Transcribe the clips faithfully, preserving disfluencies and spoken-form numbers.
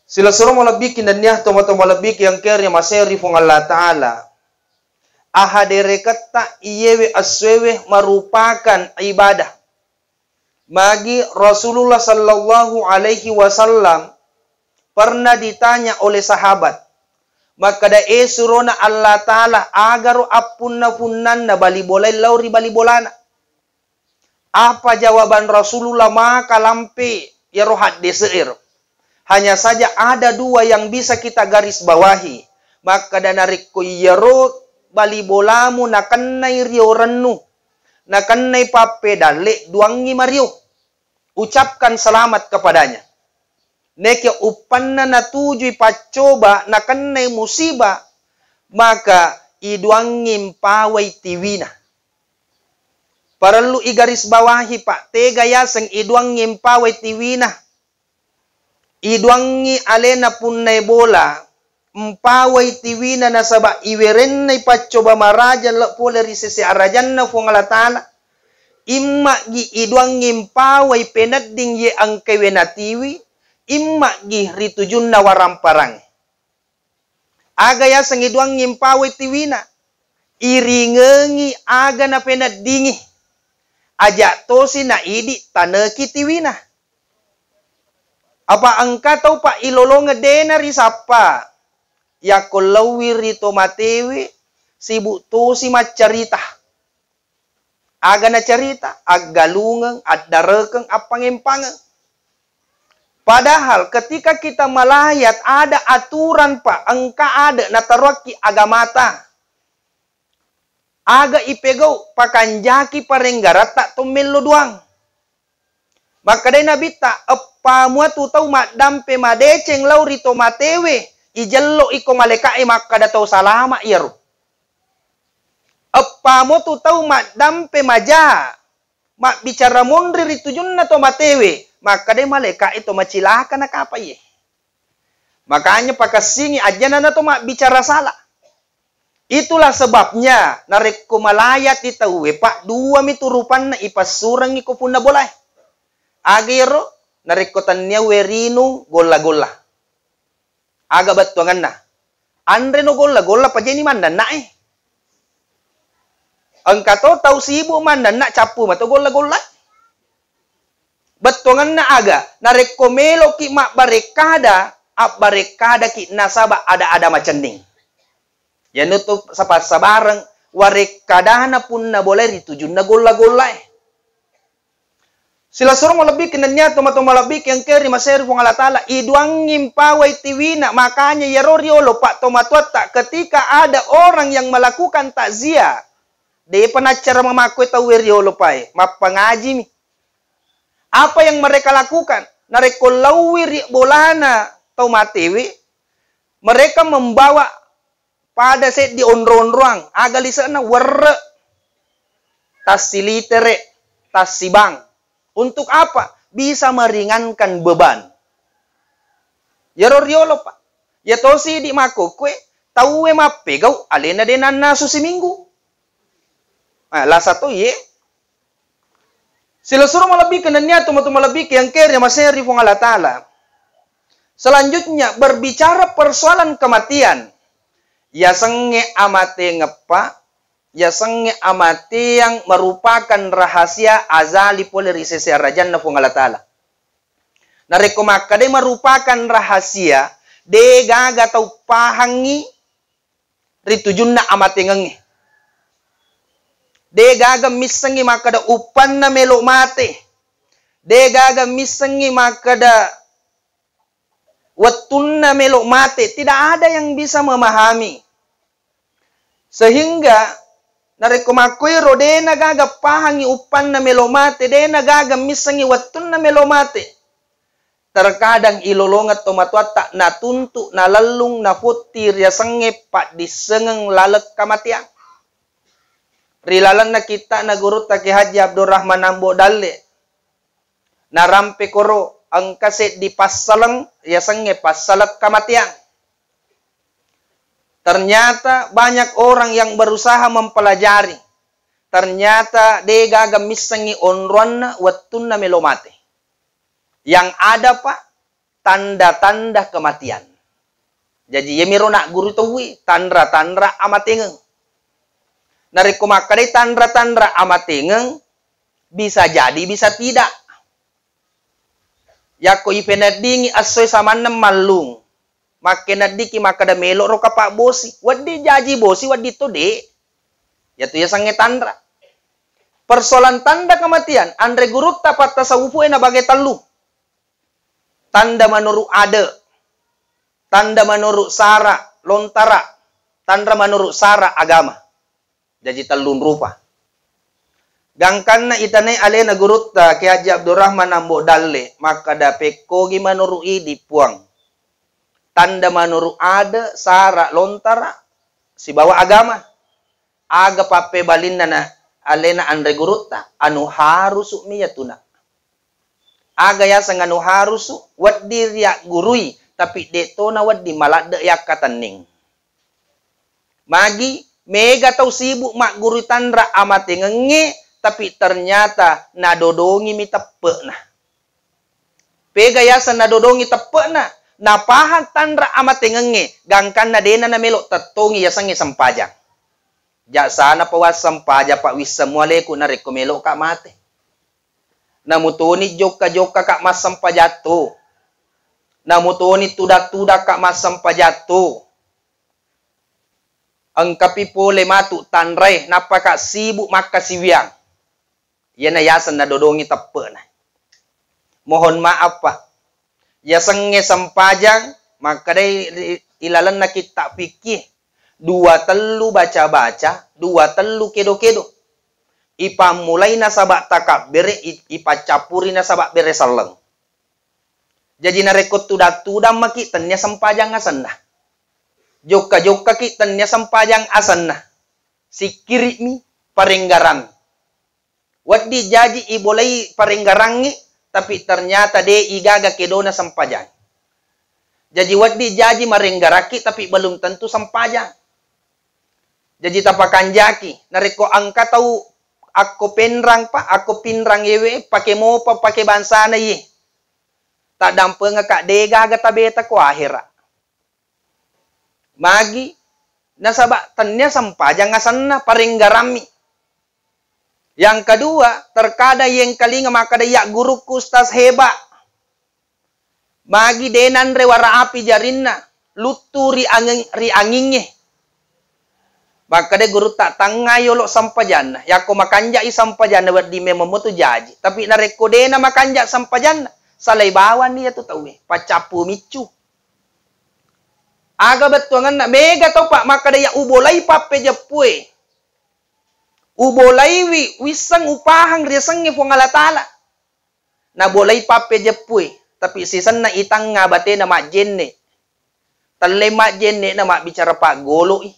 Silessureng malebbiki nennia tomatoa malebbiki engkae ri masei ri Puang Allah Ta'ala. Ahadereketta iyewe essoewe merupakan ibadah. Magi Rasulullah sallallahu alaihi wasallam pernah ditanya oleh sahabat, makkeda, "E surona Allah Ta'ala, agaro appunna-punnanna bali bolae lao ri bali bolana?" Apa jawaban Rasulullah maka lampe iyaro haddese'ero? Hanya saja ada dua yang bisa kita garis bawahi. Makkeda narekko iyaro bali bolamu nakennai riorennu, nakennai pappedalle, duangngi mario. Ucapkan selamat kepadanya. Neke uppanna natujui paccoba nakennai musibah, maka iduangngi mpawai tiwina. Parellu igaris bawahi, Pak, tega yaseng iduangngi mpawai tiwina. Iduangngi alena punnae bola, mpawai tiwina nasaba iwerennai paccoba maraja le-, pole ri sese arajanna Puang Allah Ta'ala. Imma'gi iduangngi mpawai penedding ye engkae we natiwi, imma'gi ri tujunna waramparang. Aga yaseng iduangngi mpawai tiwina? Iringengi aga napeneddingi. Aja tosi naidi taneki tiwina. Apa engka tau, Pak, ilolongeng dena risappa. Yakko laowi ri to matewe, sibuk tosi maccarita. Aga nacarita, aggalungeng, addarekeng, appangempangeng. Padahal ketika kita melayat, ada aturan, Pak, engka ade nataroakki agamata. Aga ipegau, pakanjaki parenggaratta to mello duang. Makkedai Nabitta, eppa mua tu tau maddampe madeceng lao ri to matewe, ijello iko malaeka'e makkeda tau salama iyaro. Eppa mua tu tau maddampe maja, mabbicara monri ri tujunna to matewe, makkedai malaeka'e to macilaka nakapa iye. Makanya pakessingi ajana na to mabbicara sala. Itulah sebabnya narekko malayati tauwe, Pak, dua mi tu rupanna ipassurengngi ko punna bolae. Aga iyaro? Narekko tennia we rinung golla-golla. Aga bettuangenna? Anre no golla-golla pajeni mannenna'e. Engka to tau sibuk mannenna cappu mato golla-golla. Bettuangenna aga? Narekko meloki mabbarekkada, abbarekkadaki nasaba ada-ada macenning. Yanu tu sapa-, sabareng warekkadana punna bolae ri tujunna golla-gollae. Silessureng malebbi ki nennia tomatoa malebbi ki engkae ri masei ri Puang Allah Ta'ala, iduangngi mpawai tiwina. Makanya iyaro riolo, Pak, tomatoatta, ketika ada orang yang melakukan takziah, depa naccara mamakkoi tauwe riolo, Pak, e, mappangajimi. Apa yang mereka lakukan? Narekko laowi ri bolana tau matewe, mereka membawa pada seddi onro-onroang, aga lise'na, werre', tassilitere', tassibang. Untuk apa? Bisa meringankan beban. Iyaro riolo, Pak. Iya tosi idi makkokkoe, tauwe mappegau alena de nannasu siminggu. Ah, lasa to iye. Silessureng malebbi ki nennia tomatoa malebbi ki engkae ri masei ri Puang Allah Ta'ala. Selanjutnya, berbicara persoalan kematian. Yasengnge amatengeppa, yasengnge amateang merupakan rahasia azali pole ri sese arajanna Puang Allah Ta'ala. Narekko makkedai merupakan rahasia, de gaga tau pahangngi ri tujunna amatengengnge. De gaga missengngi makkeda uppanna melo mate. De gaga missengngi makkeda wettunna melo mate. Tidak ada yang bisa memahami. Sehingga narekko makkoiro dena gaga pahangngi uppanna melo mate, dena gaga missengngi wettunna melo mate. Terkadang ilolongeng tomatoatta natuntu, nalellung, nafotti riasengnge paddissengeng laleng kamateang. Ri lalenna kitta'na gurutta Kiai Haji Abdurrahman Ambo Dalle, narampe koro engka seddi passaleng riasengnge passaleng kamateang. Ternyata banyak orang yang berusaha mempelajari. Ternyata de gaga missengngi onroanna wettunna melo mate. Yang ada, Pak, tanda-tanda kematian. Jaji, iyamiro nagguru tauwe, tanra-tanra amatengeng. Narekko makkedai tanra-tanra amatengeng, bisa jadi, bisa tidak. Yakko ipeneddingi essoe samanna mallung, makkeneddiki makkeda, "Melo'roka pabbosi?" Wedding jaji bosi, wedding to de'. Yatu yasengnge tanra. Persoalan tanda kematian, anre gurutta pattasawufu'e nabage tellu. Tanda menurut ade, tanda menurut sara lontara, tanda menurut sara agama. Jaji tellung rupa. Gangkanna itanai alena gurutta Kiai Haji Abdurrahman Ambo Dalle, makkeda, "Pekkogi menurut idi, Puang. Tanda menurut ade, sara lontara, sibawa agama." Aga pappebalinna na alena anre gurutta? Anu harusu'mi yatuna. Aga yaseng anu harusu? Wedding riaggurui, tapi de' tona wedding maladde yakkatenning. Magi, mega tau sibuk maggurui tanra amatengengnge, tapi ternyata nadodongimi teppe'na. Pega yaseng nadodongi teppe'na, napahang tanra amatengengnge, gangkanna de'na namelo tettongi yasengnge sempajang. Jasana pa wassempajang, pa wisseng mualeku narekko melo'ka mate. Namutoni jokka-jokkaka massempajang to. Namutoni tuda-tudakka massempajang to. Engkapi pole matu tanrae, nappaka sibuk makkasiwiang. Iyana yaseng nadodongi teppe'na. Mohon maaf, Pak. Yasengnge sempajang, makkedai ri ilalenna kitta' fikih, dua tellu baca-baca, dua tellu kedo-kedo. Ipammulai nasaba' takabbere, i-, ipaccappuri nasaba' bere selleng. Jaji narekko tudang-tudang maki, tennia sempajang asenna. Jokka-jokkaki, tennia sempajang asenna. Sikkiri'mi, parenggarang. Wedding jaji ibolai parenggarangngi, tapi ternyata de' igaga kedona sempajang. Jaji wedding jaji marenggarakki, tapi belum tentu sempajang. Jaji tapakanjaki, narekko engka tau akko penrang, Pak, akko pinrang ewe, pake mopa, pake bangsana iye. Taddampengaka, de' gaga tabeta ko ahera. Magi? Nasaba' tennia sempajang asenna, parenggarammi. Yang kedua, terkadang yengkalinga makkeda, "Iya gurukku ustaz hebat." Magi de' nanre wara api jarinna, luttu ri angeng-, ri angingnge. Makkeda gurutta, "Tangnga yolo sempajanna. Yakko makanja'i sempajanna, wedding memeng motu jaji. Tapi narekko de'na makanja' sempajanna, salai bawanni iyatu tauwe, paccappu miccu." Aga bettuangenna, mega tau, Pak, makkeda, "Iya ubolai pappejeppue. Ubolaiwi, wisseng upahang riasengnge Puang Allah Ta'ala." Nabolai pappejeppui, tapi sisenna itangnga batena majjenne. Telle majjenne'na mabbicara paggolo'i.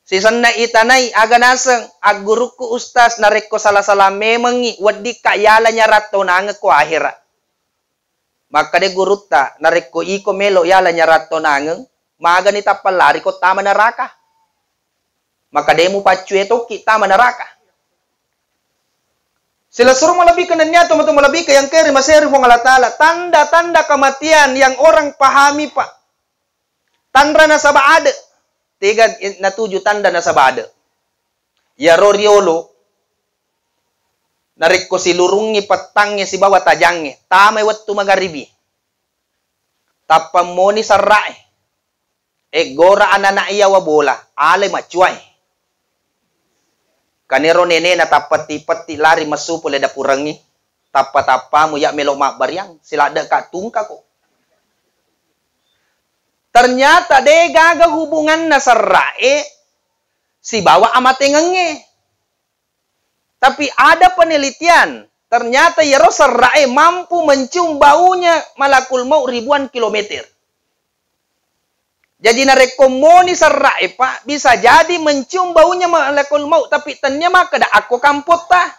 Sisenna itanai, "Aga naseng, aggurukku ustaz, narekko sala-sala memengngi, weddikka yala nyarang tonangeng ko ahera." Makkeda gurutta, "Narekko iko melo yala nyarang tonangeng, magani tappa lari ko tama neraka?" Maka de' mupaccue tokki tama neraka. Silessureng malebbi ke nennia tomatoa malebbi ke yang keri maseri Puang Allah Ta'ala. Tanda-tanda kematian yang orang pahami, Pak. Tanra nasaba' ade'. Tega natuju tanda nasaba' ade'. Iyaro riolo, narekko silurungngi pettangnge sibawa tajangnge, tamai wettu magaribi. Tappa moni serra'e. Eggora anana' iya wa bola, ale maccuae. Kanero nenena tappetti-petti lari messu pole dapurengngi. Tappa-tappamu ya' melo mabbariang, siladde'ka tungkako. Ternyata de' gaga hubunganna serra'e sibawa amatengengnge. Tapi ada penelitian, ternyata iyaro serra'e mampu mencium baunya malakul maut ribuan kilometer. Jaji narekko moni serra'e, Pak, bisa jadi mencium baunya malakul maut, tapi tennia makkeda akko kampotta.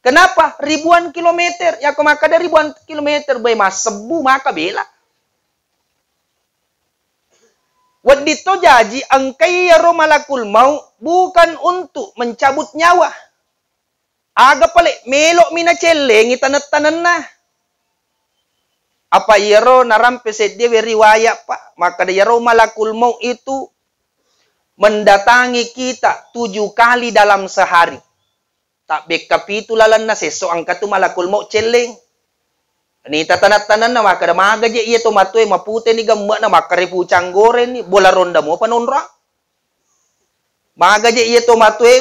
Kenapa? Ribuan kilometer. Yakko makkeda ribuan kilometer, bae massebbu maka bela. Wedding to jaji engkai iyaro malakul maut bukan untuk mencabut nyawa. Aga pale, melo'mi nacellengi taneng-tanenna. Apa iyaro narampe seddiawe riwayat, Pak, makkeda iyaro malakul maut itu mendatangi kita tujuh kali dalam sehari. Tabbekka pitu lalenna sesso engka tu malakul maut celleng. Nita tanang-tananna makkeda, "Maga je iya to matoe maputeni gemme'na, makkare pucang goreng ni, bola ronda mopa nonroang. Maga je iya to matoe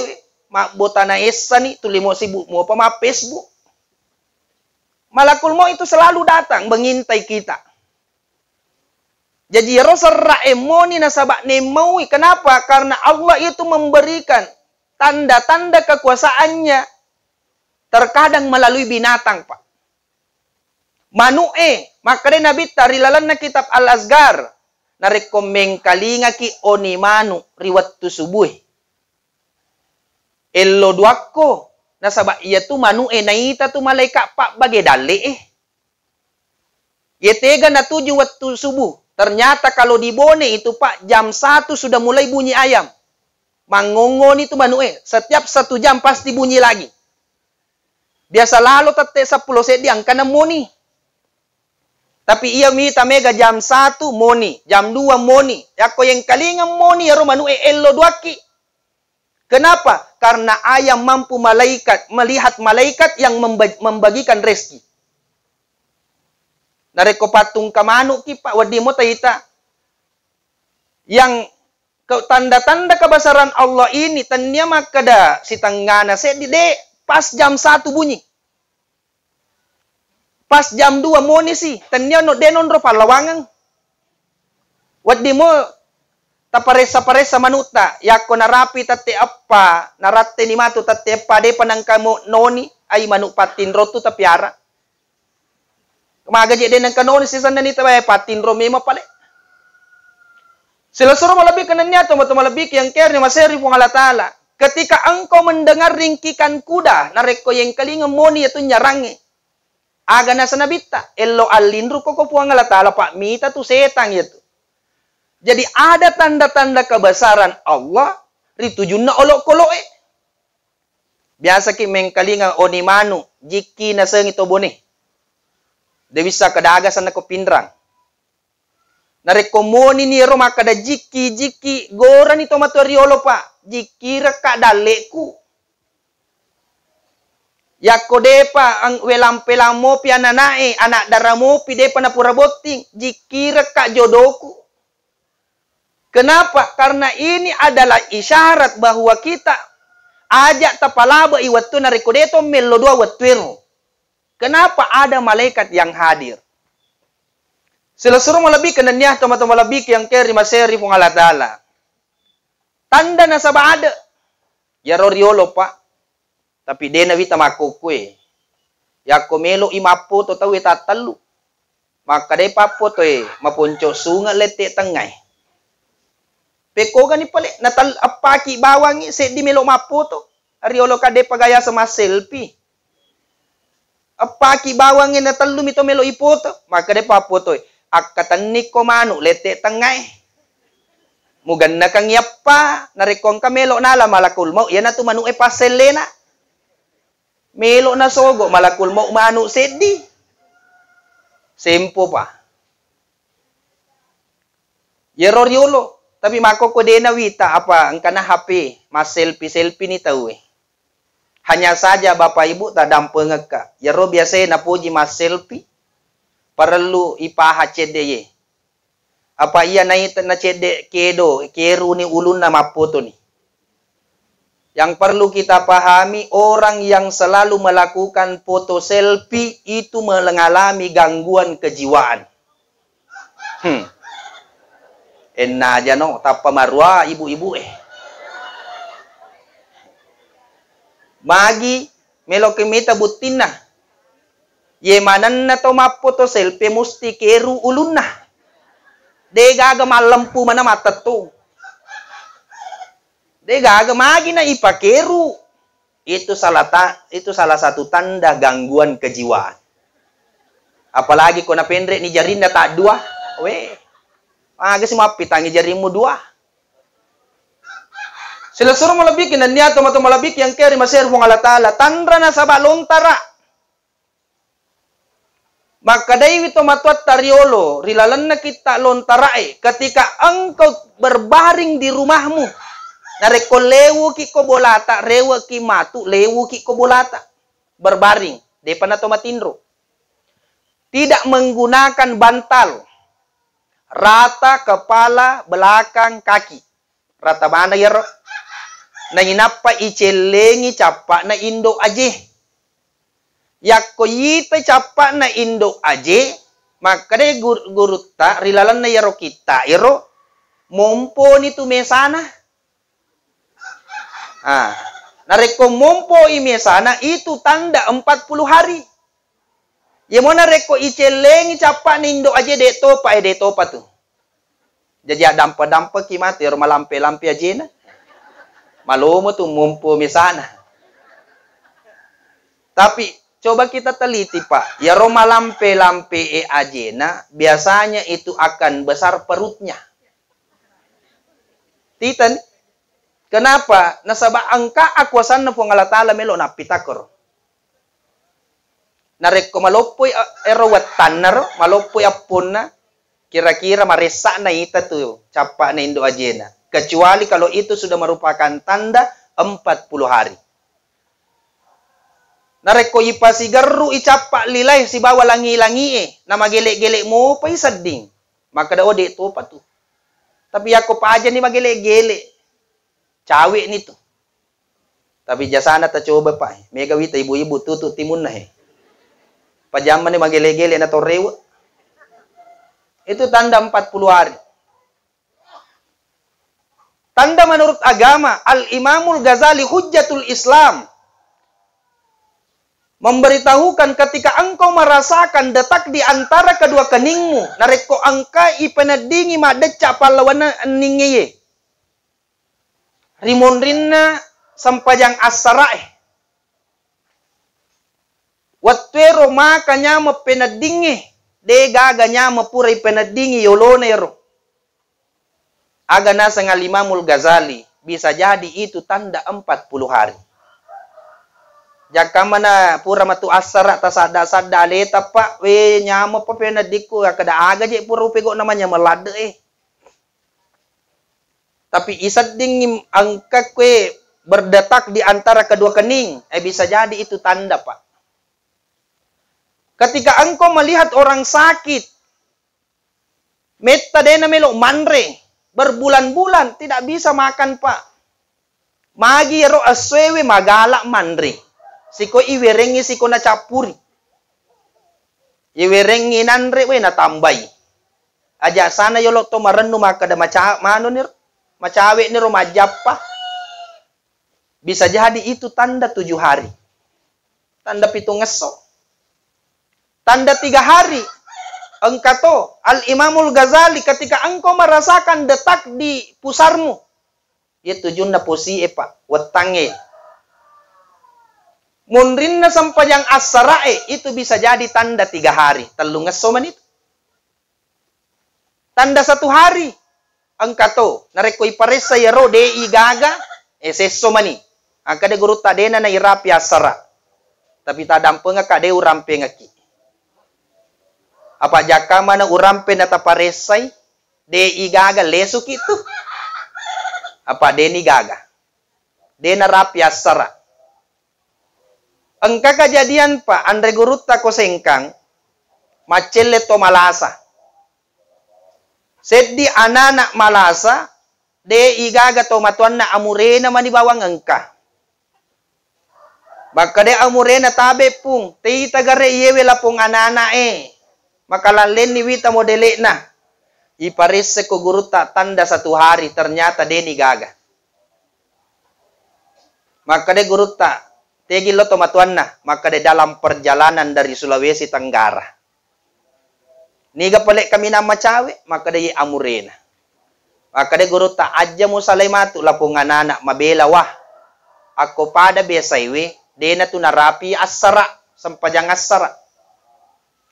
mabbotana essani, tuli mo sibuk mopa ma Facebook." Malakul maut itu selalu datang mengintai kita. Jaji iyaro serra'e moni nasaba nemmaui. Kenapa? Karena Allah itu memberikan tanda-tanda kekuasaannya terkadang melalui binatang, Pak. Manu'e, makkeda Nabitta ri lalenna kitab Al-Azkar, narekko mengkalingaki oni manu ri wettu subuhe, ello duakko, nasaba iyatu manu'e naita tu malaika pabbage dalle'e. Ye tega natuju wettu subuh, ternyata kalau di Bone itu, Pak, jam satu sudah mulai bunyi ayam. Mangongoni tu manu'e, setiap satu jam pasti bunyi lagi. Biasa lalo tette seppulo seddi engkana moni. Tapi iya mita mega jam satu moni, jam dua moni. Yakko yengkalingeng moni iyaro manu'e ello duakki. Kenapa? Karena ayam mampu malaikat, melihat malaikat yang memba-, membagikan rezeki. Narekko pattungka manukki, Pak, wedding mo taita. Yang ke-, tanda-tanda kebesaran Allah ini tennia makkeda sitengngana seddi, de, pas jam satu bunyi. Pas jam dua moni si, tennia no, de nonro pallawangeng. Wedding mo taparessa-paressa manutta, yakko narapi tette eppa, naratteni matu tette eppa, depa nengka mo noni, ai manu pattinro tu tapiara. Maga je de nengka noni sisenna ni tawae pattinro memang pale. Silessureng malebbi kenennia tomatoa malebbi ki yang care ni maseri Puang Allah Ta'ala. Ketika engkau mendengar ringkikan kuda, narekko yengkalingeng moni yatu nyarangnge. Aga nasa Nabitta, ello allinru ko, ko Puang Allah Ta'ala, Pak, mita tu setang yatu. Jadi ada tanda-tanda kebesaran Allah ri tujunna olokoloe. Biasaki mengkalinga oni manu, jikki nasengi to Bone. De wissa kedaga sanna ko Pinrang. Narekko moni ni ero makkeda jikki, jikki, gorani to matoa riolo, Pak. Jikkirekka dalleku. Yakko depa ang-, welang-pelang mopi ananae, anak dara mopi depa napura botting, jikkirekka jodoku. Kenapa? Karena ini adalah isyarat bahwa kita aja tapalabe'i wettu narekko de to mello dua wettu ero. Kenapa ada malaikat yang hadir? Silessureng malebbi kenennia tomatoa malebbi yang care ri maseri Puang Allah Ta'ala. Tanda nasaba ada. Yaro riolo, Pak. Tapi de nawita makkukkue. Yakko melo'i mappoto tauwe tattellu. Makkedai pappotoe, maponco sunge lette tengngae. Pekkogani pale, natal-, eppaki bawangngi seddi melo mappoto. Riolo ka depa gayasa masselfie. Eppaki bawangngi natellumi to melo ipoto. Makkedai pappotoe, akkatennikko manu lette tengngae. Mugennakengngi eppa, narekko engka melo nala malakul maut, iyanatu manu'e passellena. Melo nasogo malakul maut manu seddi. Sempo pa. Yero riolo, tapi makkokko de nawita apa engkana H P, masselfie-selfie ni tauwe. Hanya saja Bapak Ibu tadampengekka, yero biasae napoji masselfie, parellu ipaha cedde ye. Apa iya naita nacedde kedo, keruni ulunna mappotoni. Yang perlu kita pahami, orang yang selalu melakukan foto selfie itu mengalami gangguan kejiwaan. Hmm. Enna jano tappa marua ibu-ibu eh. Magi meloki mita buttinna. Ye manenna to mappoto selfie musti keru ulunna. De gaga mallempu mana matettu. De gaga magi na ipakeru. Itu salah ta-, itu salah satu tanda gangguan kejiwaan. Apalagi ko napenre ni jarinna tak dua. Weh. Aga si mappitangi jarimmu dua. Silessureng malebbi ki nennia tomatoa malebbi ki yang keri maseri Puang Allah Ta'ala. Tanra nasaba lontara. Makkedaiwi tomatoatta riolo ri lalenna kitta lontara'e, ketika engkau berbaring di rumahmu, narekko lewuki ko bolata, reweki matu, lewuki ko bolata, berbaring, depa nato matinro. Tidak menggunakan bantal, rata kepala, belakang, kaki. Rata maneng iyaro. Nainappa icellengi cappa'na indo aje. Yakko yitai cappa'na indo aje, makkeda gur-, gurutta ri lalenna iyaro kitta iro, momponi tu mesana. Ah, narekko mompoi mesana, itu tanda empat puluh hari. Yemona rekko icellengi cappa'na indo aje, de topa, eh, de topa tu. Jaji addampe-dampeki matu iyaro malampe-lampe ajena. Malomo tu mompo mesana. Tapi coba kita teliti, Pak. Iyaro malampe-lampe e ajena, biasanya itu akan besar perutnya. Titani. Kenapa? Nasaba engka akuasanna Puang Allah Taala melo nappitakoro. Narekko maloppoi, eh, ero wettannaro, maloppoi apponna, kira-kira maressa'na ita tu cappa'na indo ajena. Kecuali kalau itu sudah merupakan tanda empat puluh hari. Narekko ipasigerru i cappa lilae sibawa langi-langie, namagele-gele mopai sedding, makkeda, "Oh, de topa tu." Tapi yakko pajani magele-gele, cawe'ni tu. Tapi jasana tacoba, Pak. Mega wita ibu-ibu tutu timunna, he. Pajammani magele-gele na torrewe. Itu tanda empat puluh hari. Tanda menurut agama, Al-Imamul Ghazali Hujjatul Islam memberitahukan ketika engkau merasakan detak di antara kedua keningmu, narekko engka ipeneddingi maddecca pallawanna enningnge ye. Ri monrinna sempajang assara'e. Wettuero maka nyameng peneddingnge, de gaga nyameng pura ipeneddingi yolona ero. Aga naseng Al-Imamul Ghazali, bisa jadi itu tanda empat puluh hari. Jakkamana pura matu assara tasadda-sadda aleta, Pak, we nyameng pa peneddikku, akkeda aga je pura upegok namanya meladde e. Tapi iseddingngi engka kue berdetak di antara kedua kening, eh, bisa jadi itu tanda, Pak. Ketika engkau melihat orang sakit, metta dena melo manre, berbulan-bulan tidak bisa makan, Pak. Magi ero essoewe magala manre, siko iwerengngi siko nacappuri. Iwerengngi nanre, we, natambai. Aja sana yolo to marennu makkeda maca-, manuniro, macawe niro majjappa. Bisa jadi itu tanda tujuh hari. Tanda pitung esso. Tanda tiga hari. Engka to, Al-Imamul Ghazali, ketika engkau merasakan detak di pusarmu, iya tujunna posie, Pak, wettangnge. Munrinna sempajang assara'e, itu bisa jadi tanda tiga hari, tellung esso mani tu. Tanda satu hari, engka to, narekko iparessa iyaro de'i gaga, eh, sesso mani. Engka de gurutta dena nairapi assara. Tapi tadampengekka de urampengekki. Apa jakka mana urampe nataparessai, de'i gaga lesuki tu. Apa deni gaga. De narapi assara. Engka kajadian, Pak, anre gurutta ko Sengkang, maccelle to malasa. Seddi anana malasa, de igaga to matuanna amurena mani bawang engka. Makkeda amurena, "Tabe, Pung, teita gare iyewe lapong anana e. Makalallenni wita modele'na." Iparesseko gurutta tanda satu hari, ternyata deni gaga. Makkeda gurutta, "Tegi lo to matuanna?" Makkeda, "Dalam perjalanan dari Sulawesi Tenggara." "Niga pale kaminang macawe?" Makkeda, "Ye amurena." Makkeda gurutta, "Ajja musalai matu lapong anana mabela wa. Akko pada biasaiwe, dena tu narapi assara, sempajang assara."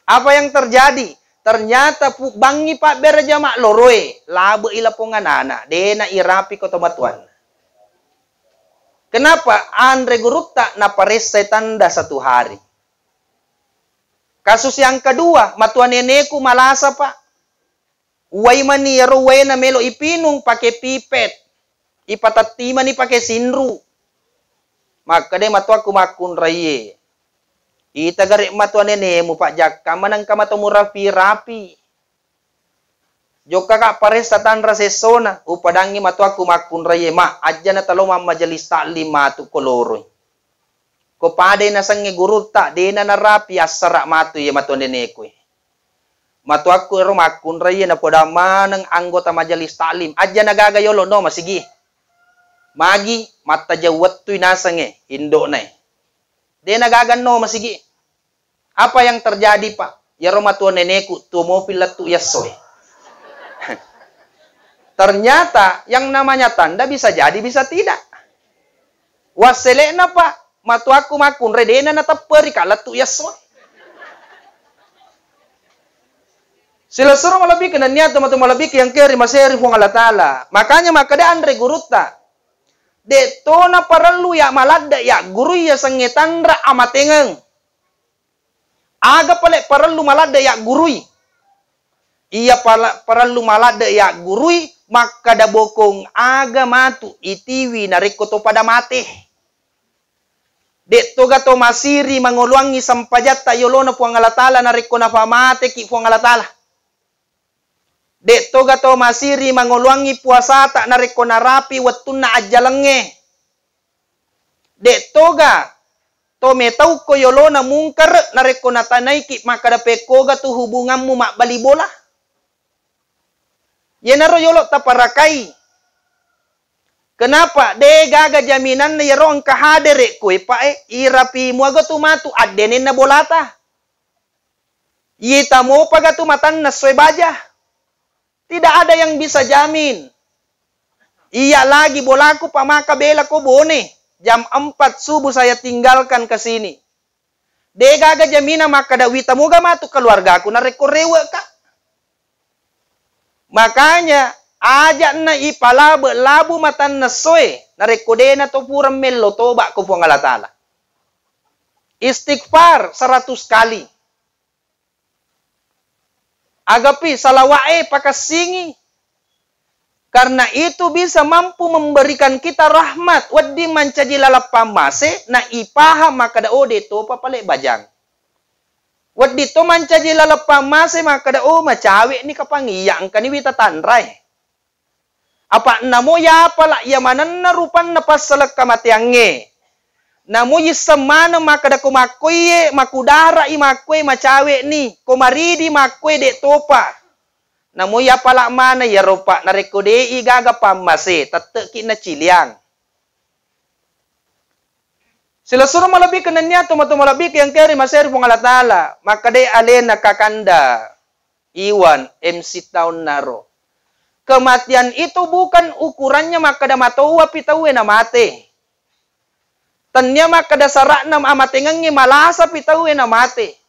Apa yang terjadi? Ternyata pu-, bangngi pabbere jama loroe, labe'i lapong anana, dena irapi ko to matuanna. Kenapa? Anre gurutta naparessai tanda satu hari. Kasus yang kedua, matua neneku malasa, Pak. Uwai mani iyaro uwaena melo ipinung pake pipet. Ipatetti mani pake sinru. Makkeda matuakku makkunraie, "Ita gare matua nenemu, Pak, jakka manengka mato murapi-rapi." Jokkaka paressa tanra sessona, upadangngi matuakku makkunraie, "Ma, ajjana talo mammajelis taklim matu ko loroi. Ko padai nasengnge gurutta, dena narapi assara matu iye matua neneku." Matuakku ero makkunraie napoda maneng anggota majelis taklim, "Ajjana gaga yolo no masigi." Magi mattajeng wettui nasengnge indo'nae. Dena gaga no masigi. Apa yang terjadi, Pak? Yaro matua neneku tuo mopi lettu yessoe. Ternyata yang namanya tanda bisa jadi, bisa tidak. Wassele'na, Pak, matuakku makkunrai dena natepperi ka lettu yessoe. Silessureng malebbiku nennia tomatoa malebbiku yang keri maseri Puang Allah Ta'ala. Makanya makkeda anre gurutta, de' to naparellu ya maladde ya guru ya sengnge tanra amatengeng. Aga pale parellu maladde yaggurui? Iya pala-, parellu maladde yaggurui, makkada bokong aga matu itiwi narekko to pada mate. De' toga to masiri mangoloangngi sempajatta yolona Puang Allah Ta'ala narekko napamateki Puang Allah Ta'ala. De' toga to masiri mangoloangngi puasata narekko narapi wettunna ajjalengnge. De' toga to metau ko yolona mungkar narekko natanaiki makkada pekkoga tu hubunganmu mabbali bola. Yenaro yolo taparakai. Kenapa? De' gaga jaminanna yero engka hadere' koe pa'e, irapi muaga tu matu addenenna bolata. Iyeta mopaga tu matanna soe baja. Tidak ada yang bisa jamin. Iya lagi bolaku pamaka bela ko Bone, jam empat subuh saya tinggalkan ke sini. De' gaga jamina makkada wita moga matu keluargaku narekko rewe'ka. Makanya aja'na ipalabe labu matanna soe narekko de'na to pura mello toba ko Puang Allah Ta'ala. Istighfar seratus kali. Agapi salawa'e pakassingi. Karena itu bisa mampu memberikan kita rahmat, wedding mancaji laleng pammase, na ipahang makkada, "Oh, de' topa pale bajang." Wedding to mancaji laleng pammase makkada, "Oh, macawe'ni kapang iya engkani wita tanrae." Apa namo yapala iya manenna rupanna passaleng kamateangnge. Namo yisseng maneng makkada ko makkoiye, makudara'i makkoe macawe'ni, ko maridi makkoe de' topa. Namo yapala maneng iyaro pa narekko de'i gaga pammase, tette'ki naciliang. Silessureng malebbiku nennia tomatoa malebbiku yang keri maseri Puang Allah Ta'ala, makkadai alena Kakanda Iwan M C taunna ro. Kematian itu bukan ukurannya makkada matoapi tauwe namate. Tennia makkada sara'na amatengengnge malasapi tauwe namate.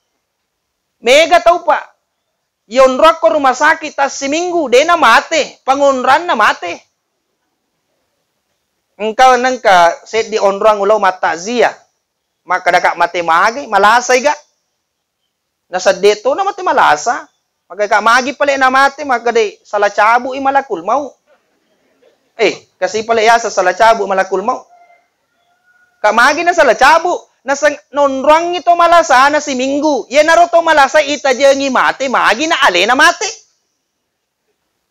Mega tau, Pak. Yonroakko rumah sakit tassiminggu, de'na mate, pangonranna mate. Engka, nengka seddi onroang ulao mattakziah. Makkadaka mate magai, malasai ga? Nasedde tona mate malasa. Makkadaka magi pale namate, makkadai sala cabu'i malakul maut. Eh, kasi pale yaseng sala cabu' malakul maut. Ka magi nasala cabu', naseng-, nonroangngi to malasana siminggu. Iyanaro to malasa itajengi mate, magi na alena mate.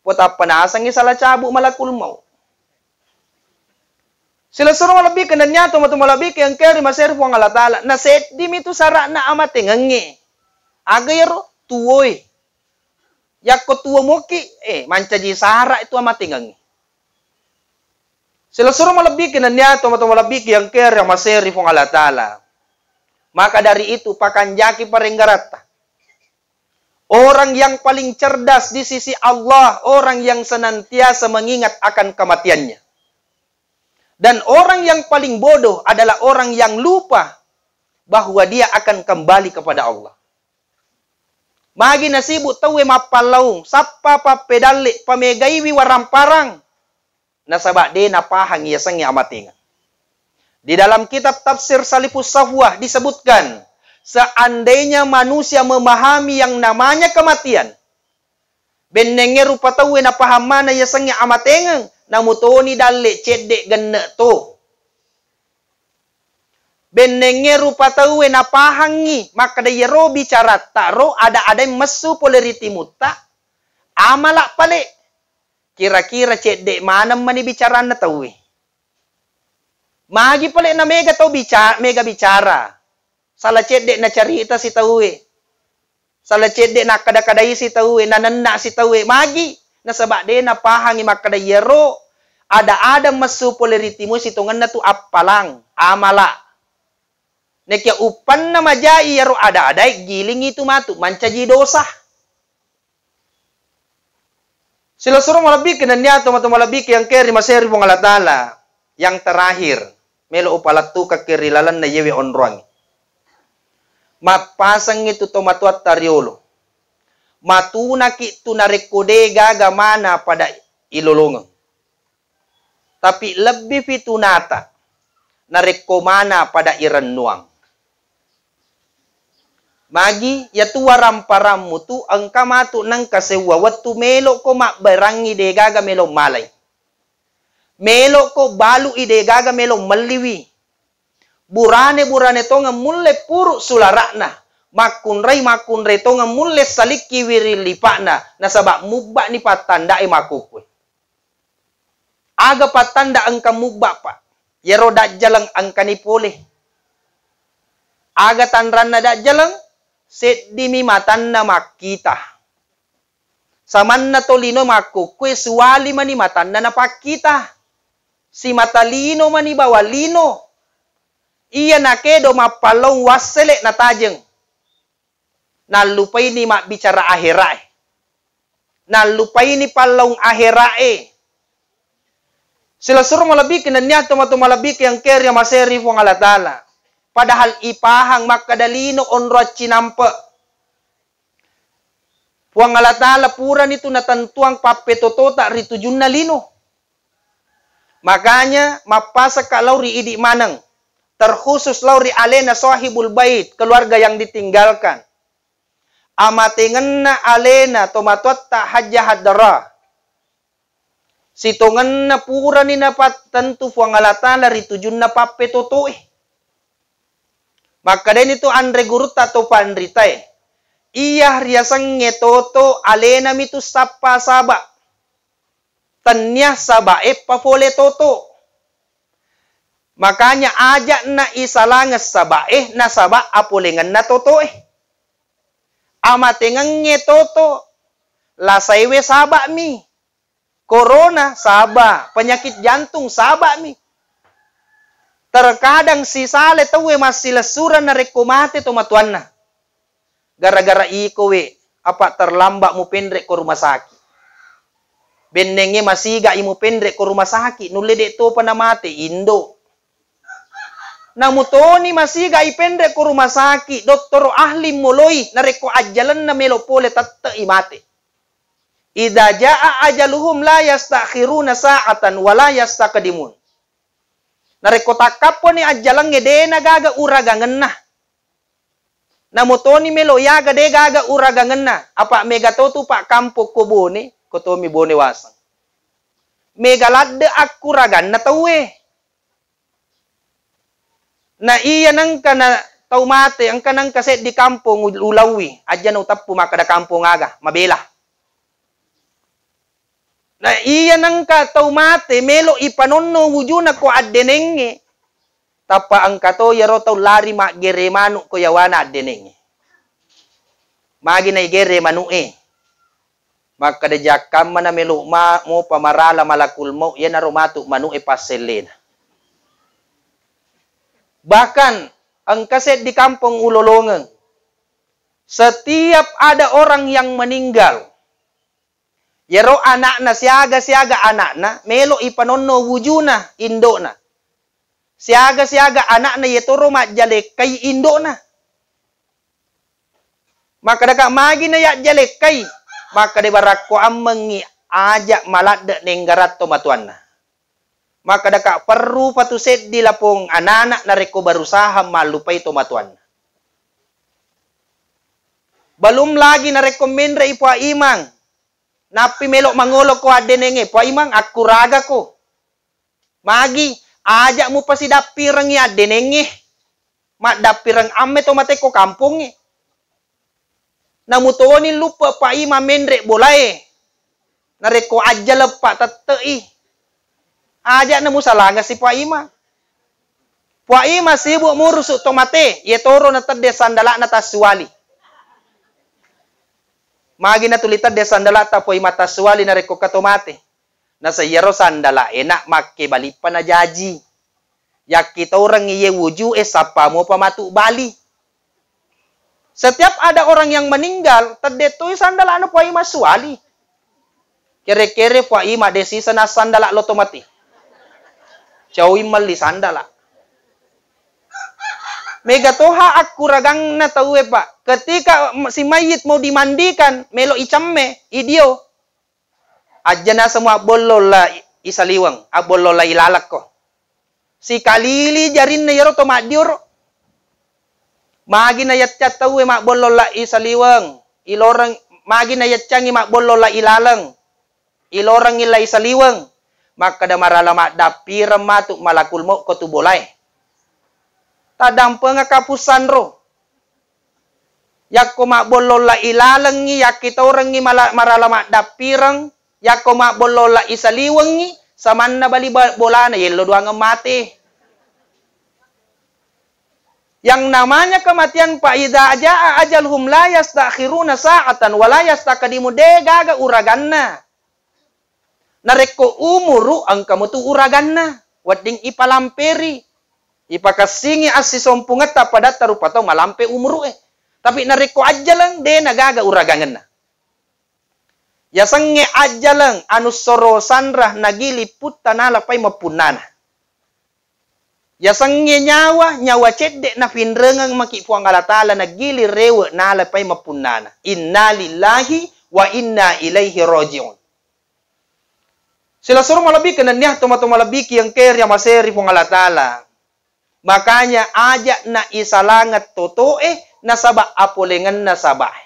Potappa nasengngi sala cabu' malakul maut. Silessureng malebbiku nennia tomatoa malebbiku yang keri maseri Puang Allah Ta'ala. Naseddimi tu sara'na amatengengnge. Aga iyaro? Tuwoe. Yakko tuwo mokki, eh, mancaji sara' itu amatengengnge. Silessureng malebbiku nennia tomatoa malebbiku yang keri maseri Puang Allah Ta'ala. Maka dari itu, pakanjaki parenggaratta. Orang yang paling cerdas di sisi Allah, orang yang senantiasa mengingat akan kematiannya. Dan orang yang paling bodoh adalah orang yang lupa bahwa dia akan kembali kepada Allah. Magi nasibu tauwe mappallaung, sappa pappedalle, pamegaiwi waramparang, nasaba de' napahang yasengnge amatengeng. Di dalam kitab tafsir Salifus Safwah disebutkan, Seandainya manusia memahami yang namanya kematian, bennengnge rupa tauwe napahang maneng yasengnge amatengeng, namutoni dalle cedde genne to. Bennengnge rupa tauwe napahangngi makkeda iyaro bicaratta ro ada-adae messu pole ri timutta, amala pale. Kira-kira cedde maneng mani bicaranna tauwe. Magi pale na mega tau bica-, mega bicara. Sala cedde nacarita si tauwe. Sala cedde nakkada-kadai si tauwe, nanenna si tauwe. Magi? Nasaba de napahangi makkeda iyaro ada-ada messu pole ri timue sitongenna tu appalang, amala. Nekia uppanna majai iyaro ada-adae, gilingi tu matu mancaji dosa. Silessureng malebbiku nennia tomatoa malebbiku yang keri maseri Puang Allah Ta'ala. Yang terakhir, melo upalettukakki ri lalenna iyewe onroang. Mappasengngi tu tomatoatta riolo. Matunaki tu narekko de gaga mana pada ilolongeng. Tapi lebbi fitunata narekko mana pada irennuang. Magi, iyatu waramparammu tu engka matu nengka sewwa wettu melokko mabbarangngi degaga melo malai. Melokko balu'i degaga melo melliwi. Burane-burane tongeng mulle puru sulara'na, makkunrai-makkunrai tongeng mulle salikki wiring lipa'na, nasaba mubba'ni pattanda'e makkukkue. Aga pattanda engka mubba, Pak? Iyaro dajjaleng engkani pole. Aga tanranna dajjaleng? Seddimi matanna makkita. Samanna tolino makkukkue suwali mani matanna napakkita. Simata lino mani bawang lino. Iya nakedo mappallong wassele natajeng. Nallupaini mabbicara ahera'e. Nallupaini pallaung ahera'e. Silessureng malebbiku nennia tomatoa malebbiku yang keri maseri Puang Allah Ta'ala. Padahal ipahang makkeda lino onro accinampe. Puang Allah Ta'ala purani tu natentuang pappetotota ri tujunna lino. Makanya, mappasekka lao ri idi maneng, terkhusus lao ri alena sahibul bait, keluarga yang ditinggalkan. Amatengenna alena tomatoatta Hajjah Haddara. Sitongenna purani napattentu Puang Allah Ta'ala ri tujunna pappetotoe. Makkedani tu anre gurutta to panritae, iya riasengnge toto alena mitu sappa saba. Tennia sabae papole toto. Makanya aja'na isalangeng sabae nasaba apolengenna totoe. Amatengengnge toto, lasaiwe saba'mi. Corona saba, penyakit jantung saba'mi. Terkadang sisale tauwe massilessureng narekko mate tomatoanna. Gara-gara iko we, apa terlambat mupenre ko rumah sakit. Bennengnge masiga i mupenre ko rumah sakit, nulle de topa namate indo. Namutoni masiga ipenre ko rumah sakit, dottoro ahli moloi, narekko ajjalenna melo pole tette i mate. Idza jaa ajaluhum la yastakhiruna sa'atan wa la yastaqdimun. Narekko takkapponi ajjalengnge, dena gaga uragangenna. Namutoni melo yaga de gaga uragangenna, apa mega to tu pak kampong ko Bone, ko tomi Bone Waseng. Mega ladde akkuraganna tauwe. Na iya nengka na tau mate, engka nengka seddi kampong u-, ulauwi, ajana uteppu makkeda kampong aga, mabela. Na iya nengka tau mate, melo ipanonno wujuna ko addenengnge, tappa engka to iyaro tau lari maggere manu ko yawana addenengnge. Magi naigere manu'e? Makkeda, jakkamma na melo ma-, mopa marala malakul maut, iyanaro matu manu'e passellena. Bahkan engka seddi kampong ulolongeng. Setiap ada orang yang meninggal, iyaro anakna siaga-siaga anakna melo ipanonno wujuna indokna. Siaga-siaga anakna iyatoro majjalekkai indokna. Makkedaka, magi na yajjalekkai? Makkeda, barakko ammengngi aja maladde nenggaratto matuanna. Makkedaka, perru patu seddi lapong anana narekko berusaha mallupai to matuanna. Belum lagi narekko menre i Puang Imang, nappi melo mangolo ko addenenge, Puang Imang, akkuraga ko. Magi, aja mupasidappirengngi addenenge. Maddappireng amme to mate ko kampongnge. Namutoni luppe Pak Imang menre bolae. Narekko ajjaleppe tette'i. Aja namusalangasi Pak Imang. Pak Imang sibuk murusu to mate, ye toro natedde sandala'na tassuali. Magi natuli tedde sandala'ta Pak Imang tassuali narekko kato mate. Nasa iyaro sandala enak makke balippa najaji. Yakkitorengngi iye wuju e sappa mopa matu bali. Setiap ada orang yang meninggal, tedde toi sandala'na Puai massuali. Kere-kere Puai madde sisa na sandala lo to mati. Caui melli sandala. Mega toha akkuraganna tauwe, Pak. Ketika si mayit mau dimandikan, melo icemme, idio. Ajja naseng mabbollo la isaliweng, abbollo la ilalekko. Sikalili jarinna iyaro to maddioro. Magi nayaccang tauwe mabbollo la isaliweng, iloreng, magi nayaccangi mabbollo la ilaleng, ilorengngi la isaliweng. Makkeda marala maddappireng matu malakul maut ko tu bolae. Taddampengeng kapussanro. Yakko mabbollo la ilalengngi, yakkitorengngi mala-, marala maddappireng, yakko mabbollo la isaliwengngi, samanna bali ba-, bolana, yello doangeng mate. Yang namanya kematian, fa idza jaa ajaluhum la yastakhiruna sa'atan wa la yastaqdimu, de gaga uraganna. Narekko umuru, engka mutu uraganna, wedding ipalamperi, ipakessingi assisompungetta padatta rupa tau malampe umuru'e. Tapi narekko ajjaleng, de nagaga uragangenna. Yasengnge ajjaleng, anu soro sanra nagili putta nalapai mappunnana. Yasengnge nyawa, nyawa cedde nafinrengeng maki Puang Allah Ta'ala nagili rewe nalapai mappunnana. Innalillahi wa inna ilaihi raji'un. Silessureng malebbi kenenniah tomatoa malebbi ki engkae ri amaseri Puang Allah Ta'ala. Makanya aja na isalangeng totoe nasaba apolengenna sabae.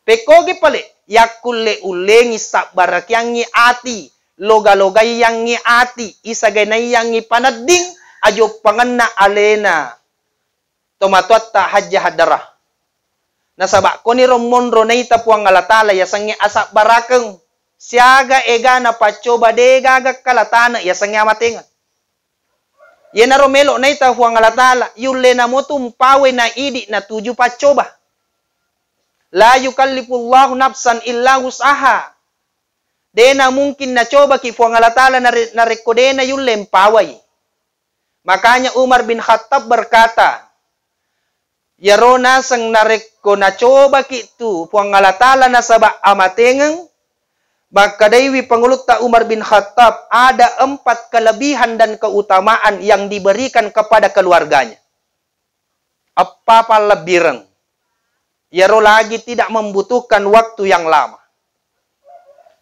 Pekkogi pale, yakkulle ullengi sabbarakiangngi ati, loga-logaiyangngi ati, isagenaiyangngi panedding, ajoppangenna alena tomatoatta hajja haddara. Nasaba koniro monro naita Puang Allah Ta'ala yasengnge asabbarakeng, siaga egana paccoba de gaga kalatane yasengnge amatengeng. Yenaro melo naita Puang Allah Ta'ala, yulle namotu mpawai na idi natuju paccoba. La yukallifullahu nafsan illa wus'aha. Dena mungkin nacobaki Puang Allah Ta'ala nare-, narekko dena yulle mpawai. Makanya Umar bin Khattab berkata, Iyaro naseng narekko nacobaki tu Puang Allah Ta'ala nasaba amatengeng, makkadaiwi Pangulutta Umar bin Khattab, ada empat kelebihan dan keutamaan yang diberikan kepada keluarganya. Eppa pallebbireng. Iyaro lagi tidak membutuhkan waktu yang lama.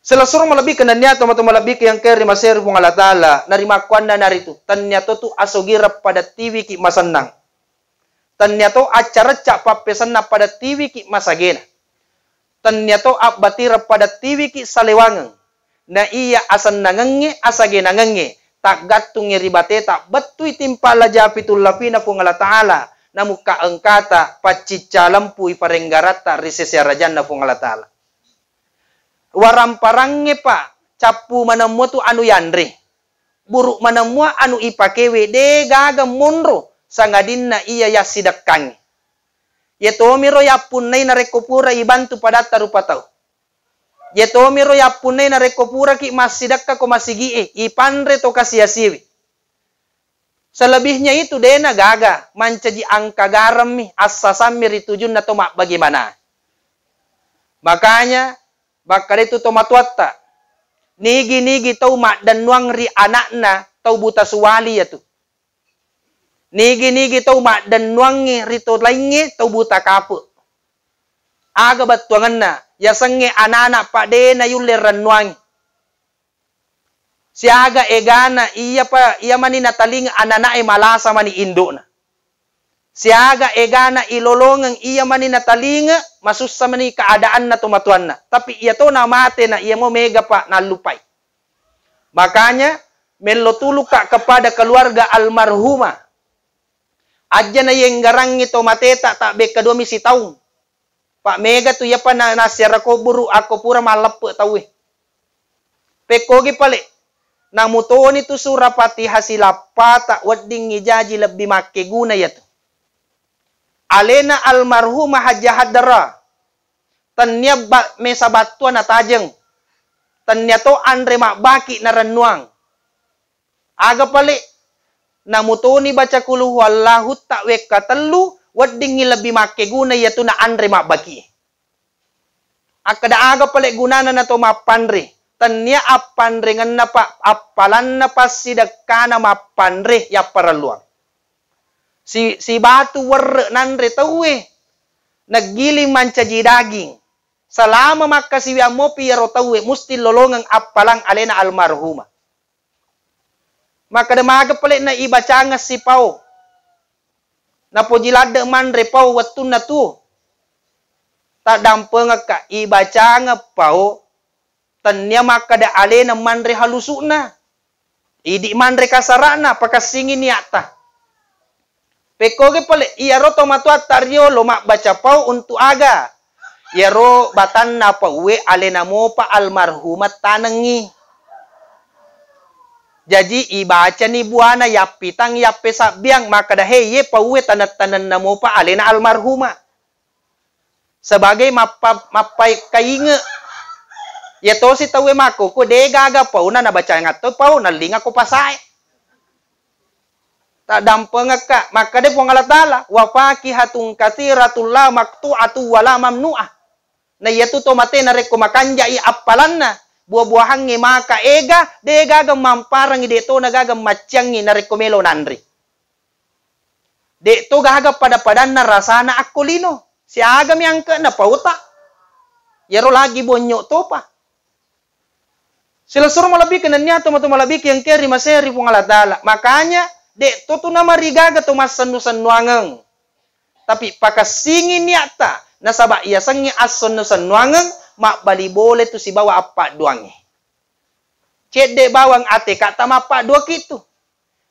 Silessureng malebbi kenenniah tomatoa malebbi ke yang keri maseri Puang Allah Ta'ala, narimakkuanna naritu, tennia to tu asogireng pada tiwiki masennang. Tennia to accarecca pappesenna pada tiwiki masagena. Tennia to abbatireng pada tiwiki salewangeng. Na iya asennangengnge, asagenangengnge, taggattungngi ri bateta bettui timpa laja pitung lapina Puang Allah Ta'ala, namukka engkata paccicca lempui parenggaratta ri sese arajanna Puang Allah Ta'ala. Waramparangnge pa, cappu maneng mua tu anu yanre. Buruk maneng mua anu ipakewe de gaga monro sangadinna iya yassidekkangnge. Ye tomiro yappunnai narekko pura ibantu padatta rupa tau. Ye tomiro yappunnai narekko puraki massidekka ko masigi'e, ipanre to kasi-asiwi. Selebihnya itu dena gaga, mancaji angka garemmi, assasammi ri tujunna to mabbagaimana. Makanya, bakkalaitu to matuatta, nigi-nigi tau maddennuang ri anakna tau buta suwali yatu. Nigi-nigi tau maddennuangngi ri to laingnge tau buta kape. Aga bettuangenna, yasengnge anana pa dena yulle rennuangi. Siaga egana, iya pa, iya mani nataling anana'e malasa mani indo'na. Siaga egana ilolongeng iya mani natalinge, masussa mani keadaanna tomatoanna. Tapi iya to namate na iya mo mega pa nallupai. Makanya, mello tuluka kepada keluarga almarhumah. Ajja na yenggarangngi tomateta tabbekka dua mi sitaung. Pa mega tu iyapa na-, nassiara kuburu akko pura malleppe tauwe. Pekkogi pale, namutoni tu sura Fatihah silappata weddingngi jaji lebbi makkeguna iyatu. Alena almarhumah Hajjah Haddara, tennia ba-, mesa battua natajeng, tennia to anre mabbaki narennuang. Aga pale, namutoni baca qul huwallahu ta wekka tellu, weddingngi lebbi makkeguna iyatu na anre mabbaki. Akkeda aga pale gunana na to mappanre, tennia appanrengenna pa-, appalanna passidekkana mappanre yapparelluang. Si-, sibatu werre nanre tauwe, neggiling mancaji daging. Selama makkasiwiang mopi iyaro tauwe, musti lolongeng appalang alena almarhumah. Makkeda maga pale na ibacangeng sipao. Napoji ladde manre pao wettunna tu. Taddampengekka ibacangeng pao, tennia makkeda alena manre halusu'na. Idi manre kasara'na, pakessingi niatta. Pekkogi pale, iyaro tomatoatta riolo mabbaca pao untuk aga? Iyaro batanna pauwe alena mopa almarhumah tanengngi. Jaji ibacani buana yappitang yappesabbiang makkeda, "He, iye pauwe taneng-tanenna mopa alena almarhumah." Sebagai mappa-, mappaikkainge. Iya tosi tauwe makkoko, de gaga paona nabacangeng to pao, nallinga ko pasae. Taddampengekka, makkeda Puang Allah Taala, "Wa fakihatun katsiratun la maqtu'atun wa la mamnu'ah." Na iyatu to mate narekko makanjai appalanna, buah-buahangnge maka ega, de gaga mamparangi, de to na gaga macciangngi narekko melo nanre. De to gaga pada-padanna rasana akko lino, siagami angke'na pauta. Iyaro lagi bonyo topa. Silessureng malebbiku nennia tomatoa malebbiku engkae ri masei ri Puang Allah Taala. Makanya, de to tu namarigaga to massennu-sennuangeng. Tapi pakessingi niatta, nasaba iyasengnge assennu-sennuangeng, mabbali bole tu sibawa appadduangnge. Cedde bawang atekatta mappadduaki tu.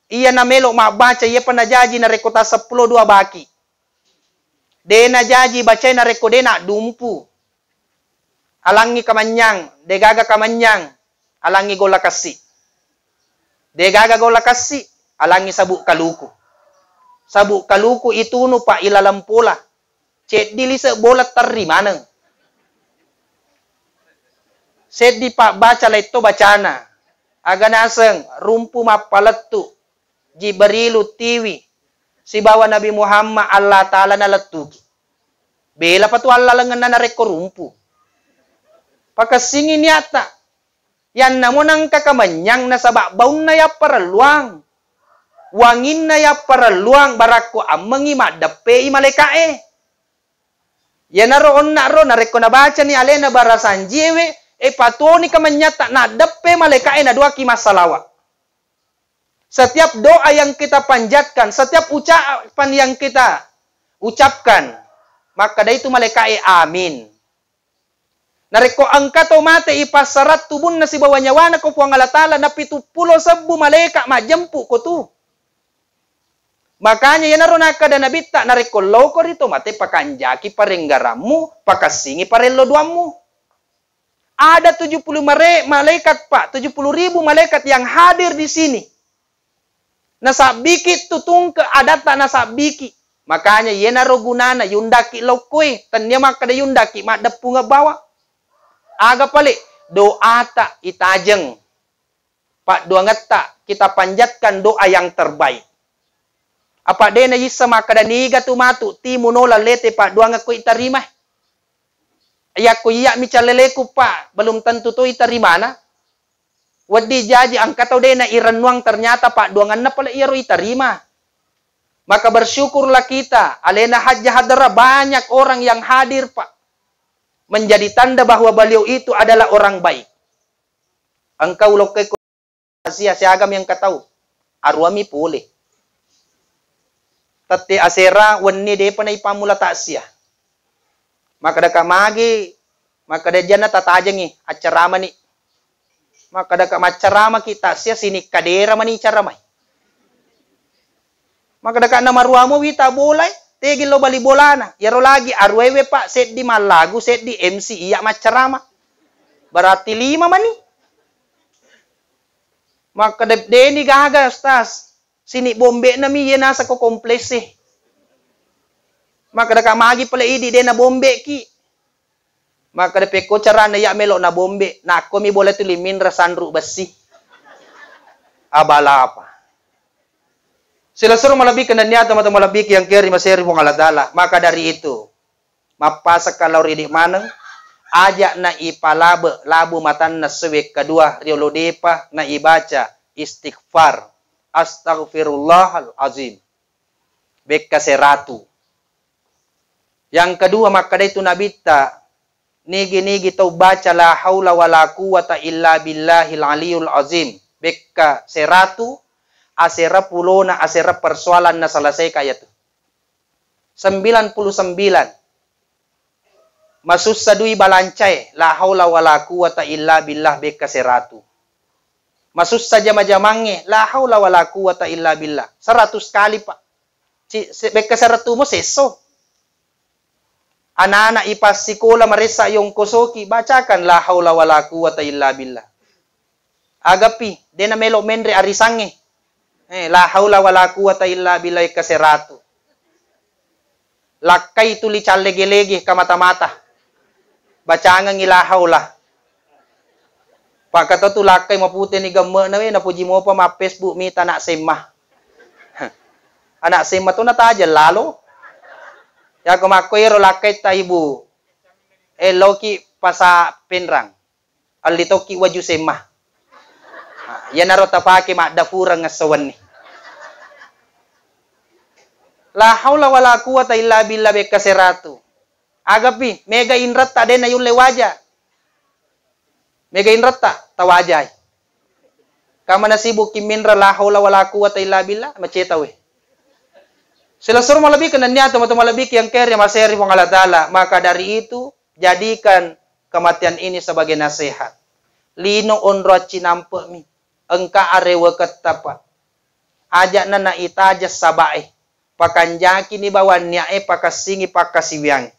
Iya namelo mabbaca, iyapa najaji narekko tasseppulo dua baki. De najaji bacai narekko de naddumpu. Alangngi kamanynyang, de gaga kamanynyang, alangngi golla kassi. De gaga golla kassi, alangngi sabuk kaluku. Sabuk kaluku itunu pa ilaleng pola. Ceddi lise bola terri maneng. Seddi pabbaca letto bacana. Aga naseng rumpu mappalettu, Jibrilu tiwi, sibawa Nabi Muhammad Allah Taala nalettuki. Bela patu allalengenna narekko rumpu. Pakessingi niatta. Yannamo nengka kamennyang nasaba baunna yapparelluang. Wanginna yapparelluang barakko ammengngi maddeppei malaeka'e. Iyanaro onna ro narekko nabacani alena barasanjiewe, e patoni kamennyatta naddeppe malaeka'e naduaki massalawa. Setiap doa yang kita panjatkan, setiap ucapan yang kita ucapkan, makkeda itu malaeka'e amin. Narekko engka to mate ipassarang tubunna sibawa nyawana ko Puang Allah Taala, napitu pulo sebbu malaeka majjempu ko tu. Makanya iyanaro nakkeda Nabitta, narekko loko ri to mate, pakanjaki parenggarammu, pakessingi parello duammu. Ada tujuh puluh mare-, malaikat, Pak, tujuh puluh ribu malaikat yang hadir di sini. Nasabbiki tu tungke adatta nasabbiki. Makanya iyanaro gunana yundaki lokkoe, tennia makkeda yundaki maddeppungeng bawang. Aga pale? Doata itajeng. Padduangetta kita panjatkan doa yang terbaik. Apa de naisseng makkeda niga tu matu timu nola lete padduangekko itarima. Yakko iyami caleleku, Pak, belum tentu to itarimana. Wedding jaji engka tau de nairennuang, ternyata padduangenna pale iyaro itarima. Maka bersyukurlah kita, alena Hajjah Hadara banyak orang yang hadir, Pak. Menjadi tanda bahwa beliau itu adalah orang baik. Engka ulokkai ko Asia siagami engka tau, aruami pole. tette asera wenni depa naipammula taksia. Makkedaka magi, makkeda janna tatajengi, accaramani. Makkedaka maccaramaki taksia sining kadera mani caramai. Makkedaka namaruamo wita bolae, tegi lo bali bolana. Iyaro lagi aruewe, Pak, seddi mallagu, seddi M C iya maccarama. Berarti lima mani. Makkeda deni gaga, Ustaz. Sini bombe'na mi iye nasako komplesse. Makkedaka magi pale idi de nabombe'ki. Makkeda pekko carana iya melo nabombe, nakko mi bola tuli minra sanru bessi. Abalapa. Silessureng malebbi kenanniata mata malebbi ki yang keri maseri Puang Allah Ta'ala. Maka dari itu, mappasakka lao ridi maneng, aja na ipalabe labu matanna sewek kedua riolo depa na ibaca istighfar, astaghfirullahal azim. Bekka seratu. Yang kedua, makkeda itu Nabitta, nigi-nigi tau baca la haula wala quwwata illa billahil aliyul azim, bekka seratu, asera pulona, asera persoalan na selesai kaya tu. Sembilan puluh sembilan. Masussa dui balancae, la haula wala quwwata illa billah, bekka seratu. Masussa jama-jamangnge, la haula wala quwwata illa billah, seratus kali, Pak. Ci-, se-, bekka seratu mo sesso. Anak-anak ipassikola maressa yongkosoki, bacakan la haula wala quwwata illa billah. Agapi, de namelo menre arisangnge. Eh, la haula wala quwwata illa billah, ekka seratu. Lakkai tuli callege-lege kamata-mata. Bacangengi la haula. Pakkato tu lakkai maputeni gemme'na we, napoji mopa ma Facebook mita anak semma. Anak semma tu natajeng lalo. Yako makko ero lakkai ta ibu. Eh, loki pasa Penrang. Alli tokki waju semma. Iyanaro tapake maddafureng esso wenni. La haula wala quwwata illa billah, bekka seratu. Agapi, mega inretta de nayulle waja. Mega inretta, tawajai. Kamana sibuk kimminra la haula wala quwwata illa billah, maceta we. Silessureng malebbi kenanniata mata malebbi ki yang keri maseri Puang Allah Ta'ala. Maka dari itu, jadikan kematian ini sebagai nasihat. Lino onro accinampe'mi, engka areweketta, Pak. Aja'na naitaja saba'e, pakanjakini bawang nia'e, pakassingi pakkasiwiang.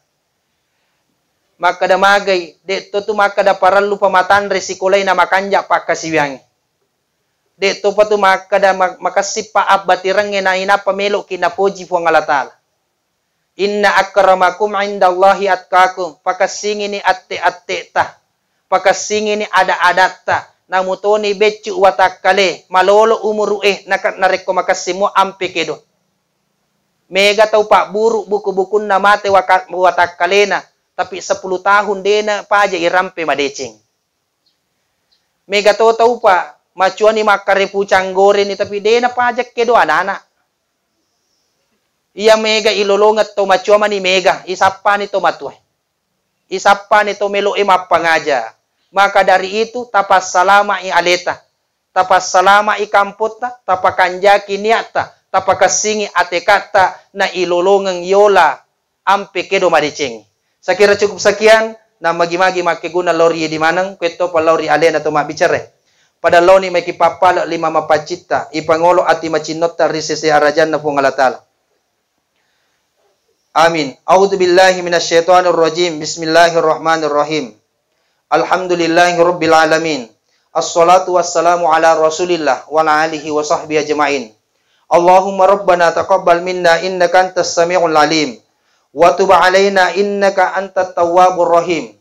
Makkeda magai, de'to tu makkeda parellu pamatanre sikolai na makanja pakkasiwiang. De'topa tu makkeda ma-, makessing pa abbatirengnge nainappa melo'ki napoji Puang Allah Ta'ala. Inna akramakum indallahi atqakum. Pakessingini atte-attetta. Pakessingini ada-adatta. Namutoni beccu watakkale, malolo umuru'e, naka-, narekko makessingmo ampe kedo. Mega tau pabburu buku-bukunna mate waka-, watakkalena, tapi sepuluh tahun dena paja irampe madeceng. Mega to taupa, macuani makkare pucang goreni, tapi dena pajak kedo anana. Iya mega ilolongeng to macua mani mega, isappani to matue. Isappani to melo'e mappangaja. Maka dari itu, tapassalama'i aleta, tapassalama'i kampotta, tapakanjaki niatta, tapakessingi atekatta, na ilolongeng yola ampe kedo madeceng. Sakira cukup sekian, namagi-magi makkeguna lao ri idi maneng, kuettopa lao ri alena to mabbicara. Pada laoni maiki pappale lima mapaccitta, ipangolo ati macinnotta ri sese arajanna Puang Allah Ta'ala. Amin. A'udzu billahi minasyaitonir rajim. Bismillahirrahmanirrahim. Alhamdulillahi rabbil alamin. Assalatu wassalamu ala Rasulillah wa ala alihi wa sahbihi ajmain. Allahumma rabbana taqabbal minna innaka antas samiul alim. Wa tub alaina innaka antat tawwabur rahim.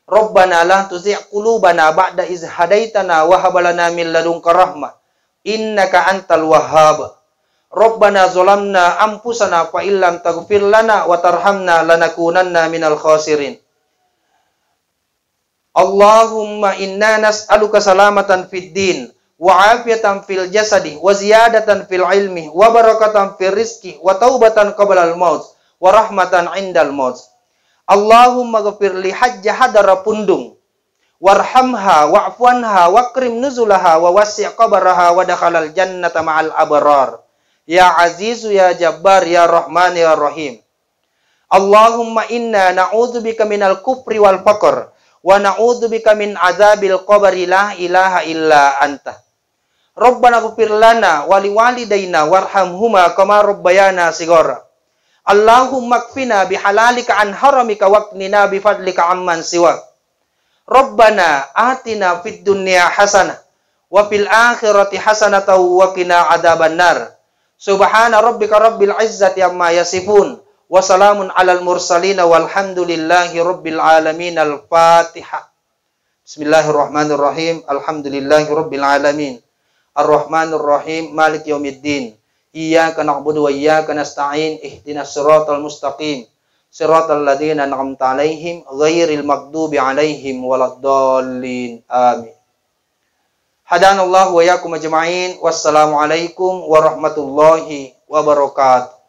Rabbana la tuzigh qulubana ba'da idz hadaitana wa hab lana min ladunka rahmah innaka antal wahhab. Rabbana zalamna anfusana fa illam taghfir lana wa tarhamna lanakunanna minal khasirin. Allahumma inna nas'aluka salamatan fid din, wa afiyatan fil jasadi, wa ziyadatan fil ilmi, wa barakatan fil rizqi, wa taubatan qablal maut, wa rahmatan indal maut. Allahumma ghafir li Hajja Hadara Pundung, warhamha, wa'fu anha, wakrim nuzulaha, wa wasi' qabraha, wa dakhalal jannata ma'al abrar. Ya Azizu, ya Jabbar, ya Rahman, ya Rahim. Allahumma inna na'udzubika minal kufri wal faqr, wa na'udzubika min adzabil qabri la ilaha illa anta. Rabbana ighfir lana wa liwalidaina warhamhuma kama rabbayana shighara. Allahumma kfina bihalalika an haramika waghnina bifadlika amman siwak. Rabbana atina fid dunya hasanah wa fil akhirati hasanatan wa qina adzabannar. Subhana rabbika rabbil izzati amma yasifun. Wa salamun alal mursalin walhamdulillahi rabbil alamin. Al-Fatihah. Bismillahirrahmanirrahim. Alhamdulillahi rabbil alamin. Arrahmanirrahim. Maliki yaumiddin. Iyyaka na'budu wa iyyaka nasta'in. Ihdinas siratal mustaqim. Siratal ladzina an'amta 'alaihim ghairil maghdubi 'alaihim waladdallin. Amin. Hadanallahu wa iyyakum ajma'in. Wassalamualaikum warahmatullahi wabarakatuh.